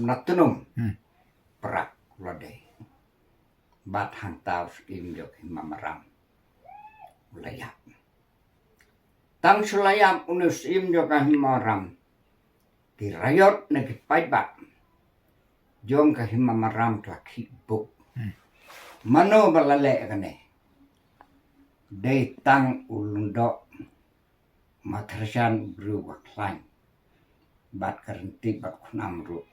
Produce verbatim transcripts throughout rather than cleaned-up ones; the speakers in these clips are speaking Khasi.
Na Tnum, hmm, Prak u la dei. Bad hangta u Syiem jong ka Hima Maram u la ïap. Tang shu la ïap une u Syiem jong ka Hima Maram, ki raiot ne ki paidbah jong ka Hima Maram ki la khih buk. Hmm. Mano ba la leh kane? Dei tang u Lyngdoh Matharshan, u briew ba khlaiñ bad ka rynti bad khnam ruh.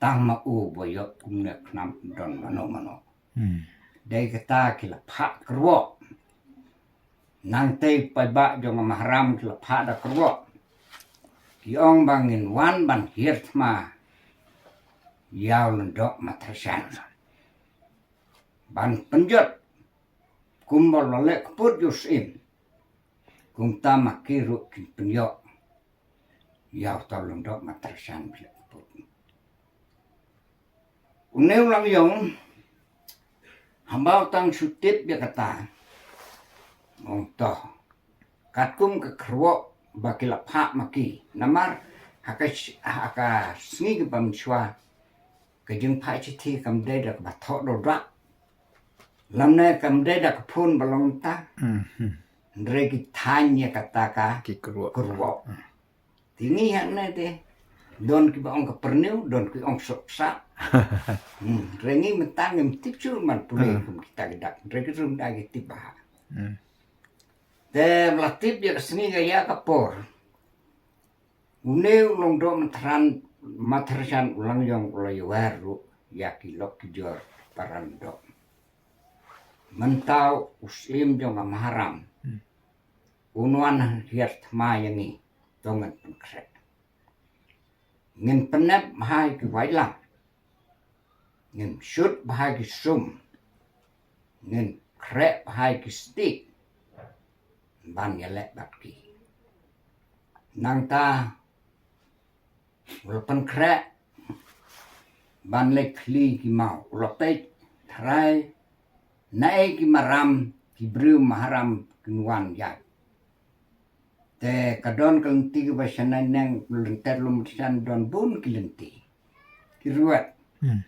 Tang ma u ba ïoh kumne khnam, don mano mano. Hmm. Dei kata ki la phah kyrwoh. Nangtei paidbah jong ka Maharam ki la phah da kyrwoh. Ki ong ba ngin wan ban hiar thma ïa u Lyngdoh Matharshan ban pynjot kumba la leh kput ïa u Syiem. Kumta ma ki ruh kin pynïoh ïa uta u Lyngdoh Matharshan ba leh kput. Une u Langïong, haba u tang shu tip ïa kata, u ong to, katkum ka kyrwoh ba ki la phah ma ki. Namar ha ka sh-, ha ka sngi kaba mynshuwa, ka jingphah shithi kam dei da kaba thoh dohdak. Lymne kam dei da ka phone ba long mynta. Mhm. Hynrei ki thaiñ ïa kata ka kyrwoh. Kyrwoh. Hmm. Te ngi hangne te don kiba ong ka pyrniu, don ki ong sohsah. Hmm, hynrei ngi mynta ngim tip shuh man pule, hmm, kum kita ki dak. Hynrei ki ruh da ki tip bha. Hmm. Te ba la tip ïa ka sngi ka ïa ka por, une u Lyngdoh Matharan-, Matharshan u Langïong u la ïawer ruh ïa ki lok ki jor para Lyngdoh. Mynta u Syiem jong ka Maharam, hmm, un wan hiar thma ïa ngi, to ngin pynkhreh. Ngin pynnep bha ïa ki waitlam. Ngin shut bha ïa ki sum. Ngin khreh bha ïa ki stick ban ïaleh bad ki. Nangta u la pynkhreh ban leit khlieh ki maw, u la peit tharai naei ki Maram, ki briew Maharam kin wan ïaid. Te ka don ka lynti kaba shane neng, lynter lum shan, don bun ki lynti. Ki ruwet. Hmm.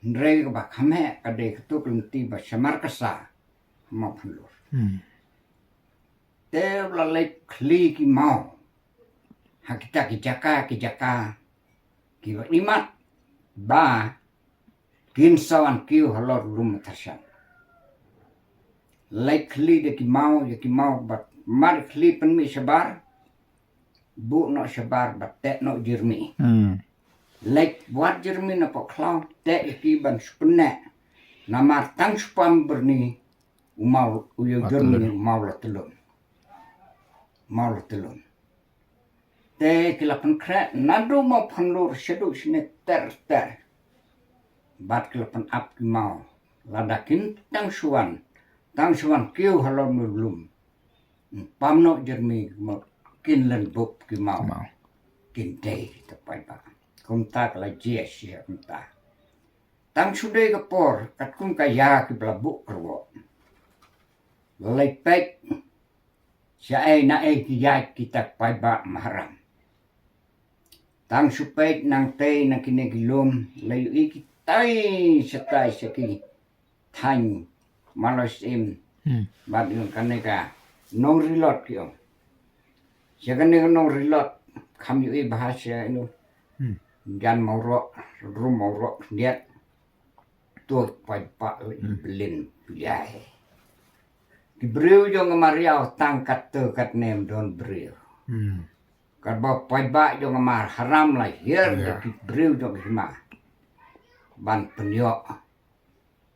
Hynrei kaba kham heh ka dei kato ka lynti ba sha Markasa, ha Mawphanlur. Hmm. Te u la leit khlieh ki maw ha kita ki jaka ki jaka kiba imat ba kin sa wan kiew halor lum Matharshan. Leit khlieh da ki maw, ïa ki maw bad mar khlieh pynmih shabar, buh noh shabar bad teh noh jyrmi. Hmm. Leit wad jyrmi na poh khlaw, teh ïa ki ban shu pynneh. Namar tang shu pam byrni u maw, u ïew jyrmi u maw la tyllun. Maw la tyllun. Te ki la pynkhreh naduh Mawphanlur shaduh shane ter ter. Bad ki la pynap ki maw. Lada kin tang shu wan, tang shu wan kiew halor lum. Pam noh jyrmi, kin len bup ki maw. Maw. Kin dei kita paidbah. Kumta ka la jia shi kumta. Tang shu dei ka por, katkum ka ïa kiba la buh kyrwoh. Leit peit shaei naei ki ïaid kita paidbah Maharam. Tang shu peit nangtei na kine ki lum, la ïohi kitai shatai sha ki thaiñ Mawlai Syiem. Hmm. Bad ïa kane ka Nongrilot ki ong. Sha kane ka Nongrilot kham ïohi bha sha ïano. Hmm. Jan Mawroh, rum Mawroh khyndiat. Tuh paidbah, hmm, blin pylliai. Ki briew jong ka Mariaw tang katto katne ym don briew. Hmm. Katba paidbah jong ka Maharam la hiar da ki briew jong ka Hima ban pynïoh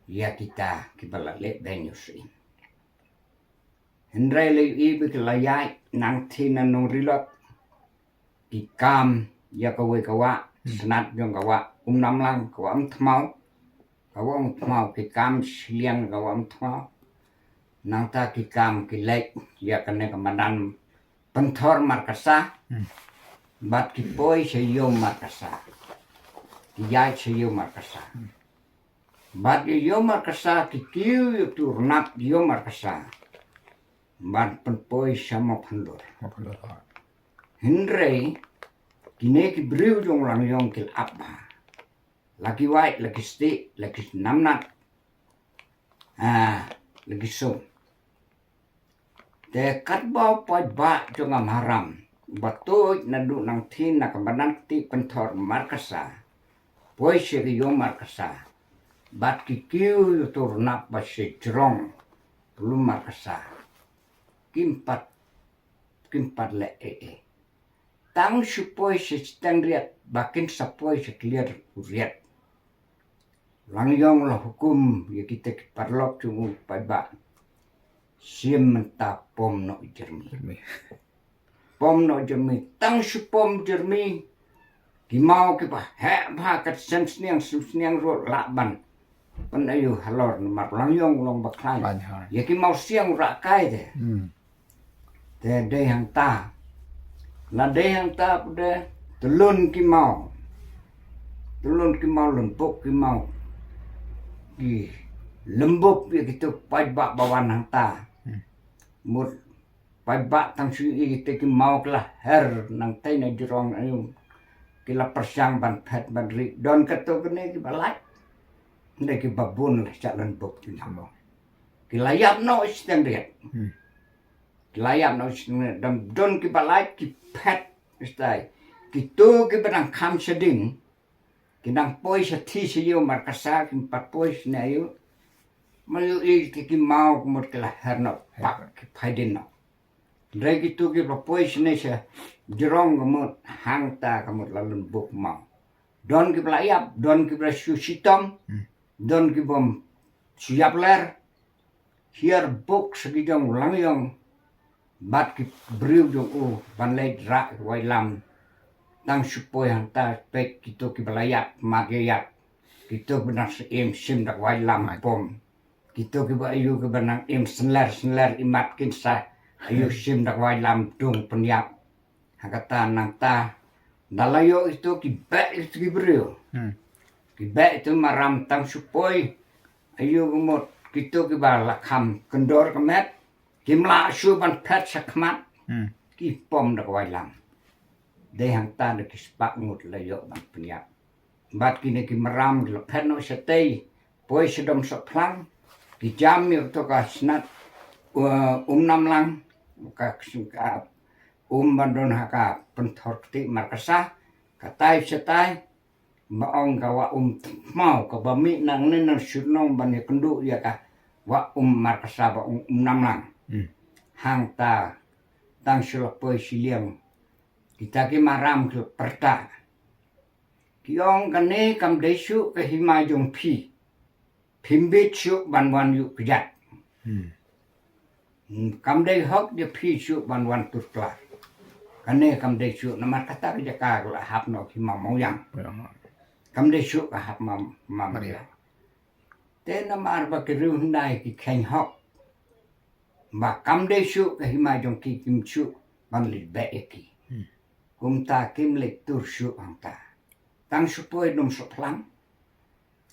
ïa kita kiba la leh beiñ ïa u Syiem. Hynrei la ïohi ba ki la ïaid nangtei na Nongrilot. Ki kam ïa kawei ka wah, hmm, snat jong ka wah Umnamlang, ka wah Umthmaw. Ka wah Umthmaw, ki kam shiliang ka wah Umthmaw. Nangta ki kam ki leit ïa kane ka madan Pynthor Markasa. Hmm. Bad ki poi sha Ïew Markasa. Ki ïaid sha Ïew Markasa. Hmm. Bad ïa Ïew Markasa ki kiew ïa u Turnap Ïew Markasa. Ban pynpoi sha Mawphanlur. Mawphanlur, ha. Hynrei kine ki briew jong u Langïong ki la ap bha. la ki wai, la ki stieh, la ki namnat, ah, la ki sum. Te katba u paidbah jong nga Maharam ba tuid naduh nangthin na ka Madan Ktieh Pynthor Markasa, poi sha ka ïew Markasa, bad ki kiew ïa u Turnap ba sha jrong Plu Markasa, kim pat, kim pat leh ei ei. Tang shu poi sha shiteng riat ba kin sa poi sha kliar u riat. Langïong la hukum ïa kita ki paralok jong u paidbah, shim mynta pom noh i Jermi. Pom noh Jermi, tang shu pom Jermi. Ki maw kiba heh bha, kat sem sniang sem sniang ruh lah ban pyn-aïu halor, namar Langïong u long ba khlaiñ. Khlaiñ ha. Ïa ki maw siang u rah kai te. Hmm. Te dei hangta. La dei hangta pat de, tylun ki maw. Tylun ki maw, lymbuk ki maw. Ki lymbuk ïa kitu paidbah ba wan hangta. Hmm. Mut paidbah tang shu ïohi kita ki maw ki la her nangtei na jrong aïu. Ki la pyrshang ban phet ban rieh. Don katto katne kiba lait. Hynrei kiba bun la shah lymbuk ki maw. Ki la ïap noh shiteng riat. Hmm. Ki la ïap noh shiteng riat. Don, don kiba lait ki phet shatai. Kito kiba nang kham shading. Ki nang poi shathie sha ïew Markasa, kim pat poi shane aïu. Mar ïohi ki, ki maw ka mut ki la her noh, pak ki phai dien noh. Hynrei kito kiba poi shane sha jrong ka mut hangta ka mut la lymbuk maw. Don kiba la ïap, don kiba la shu shitom, hmm, don kibym shu ïap ler. Hiar bok sha ki jong u Langïong bad ki briew jong u ban leit rah wai lam. Tang shu poi hangta peit kito kiba la ïap, mad ïa ïap. Kito kiba nang sa im shim da ka wai lam pom. Kito kiba aïu kiba nang im synler synler imat kin sa aïu shim da ka wai lam dung pynïap. Ha kata nangta da la ïoh ito ki beh ito ki briew. Hmm. Ki beh ito Maharam tang shu poi. Aïu ka mut kito kiba la kham kyndor ka met. Kim lah shuh ban phet sha khmat. Hmm. Ki pom da ka wai lam. Dei hangta da ki spah ngut la ïoh ban pynïap. Bad kine ki Maharam ki la phet noh shatei. Poi sha Domsohphlang. Ki jam ïa kato ka snat, uh, Um Namlang. Ka, ka um ba don ha ka Pynthor Ktieh Markasa. Katai shatai. Ba ong ka Wah Um Thmaw, kaba mih nangne na Shyrnong ban ïakynduh ïa ka Wah Um Markasa ba ong Um Namlang. Hmm. Hangta tang shu la poi shiliang. Kita ki Maharam ki la pyrta. Ki ong kane kam dei shuh ka hima jong phi. Phim bit shuh ban wan ïuh kjat. Hmm. Hmm, kam dei hok ïa phi shuh ban wan tur klar. Kane kam dei shuh namar kata ka jaka ka la hap noh ki hima Mawïang. Kam dei shuh ka hap ma, ma Maria. Te namar ba ki riew hyndai ki kheiñ hok. Ba kam dei shuh ka hima jong ki, kim shuh ban leit beh ïa ki. Hmm. Kumta kim leit tur shuh hangta. Tang shu poi Domsohphlang.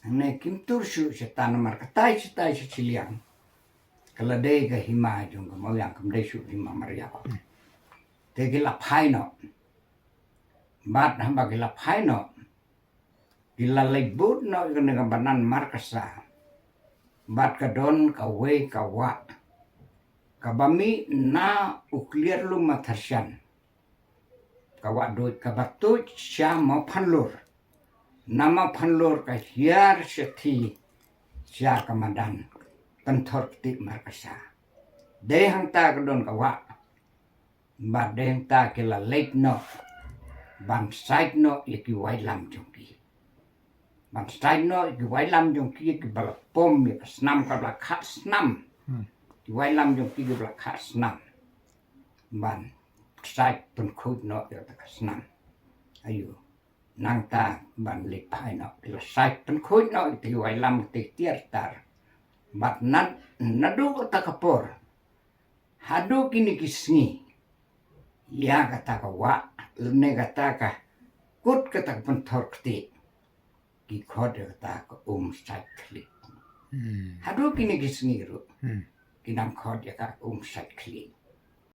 Hangne kim tur shuh shata namar katai shatai sha shiliang. Ka la dei ka hima jong ka Mawïang, kam dei shuh hima Maria. Hmm. Te ki la phai noh. Bad haba ki la phai noh. Ki la leit bud noh ïa kane ka Madan Markasa. Bad ka don kawei ka wah. Kaba mih na u kliar lum Matharshan. Ka wah Duid kaba tuid sha Mawphanlur. Na Mawphanlur ka hiar shathie sha ka Madan Pynthor Ktieh Markasa. Dei hangta ka don ka wah. Bad dei hangta ki la leit noh ban sait noh ïa ki wai lam jong ki. Ban sait noh ïa ki wai lam jong ki, kiba la pom ïa ka snam, kaba la khah snam. Hmm. Ki wai lam jong ki, kiba la khah snam. Ban sait pynkhuid noh ïa ka snam. Aïu. Nangta ban leit phai noh. Ki la sait pynkhuid noh ïa ki wai lam, ki tiar tar. Bad na, naduh kata ka por. Haduh kine ki sngi. Ïa kata ka wah, lane kata ka kut kata ka Pynthor Ktieh. Ki khot ïa kata ka um sait khlieh. Hmm. Haduh kine ki sngi ruh. Hmm. Ki nang khot ïa ka um sait khlieh.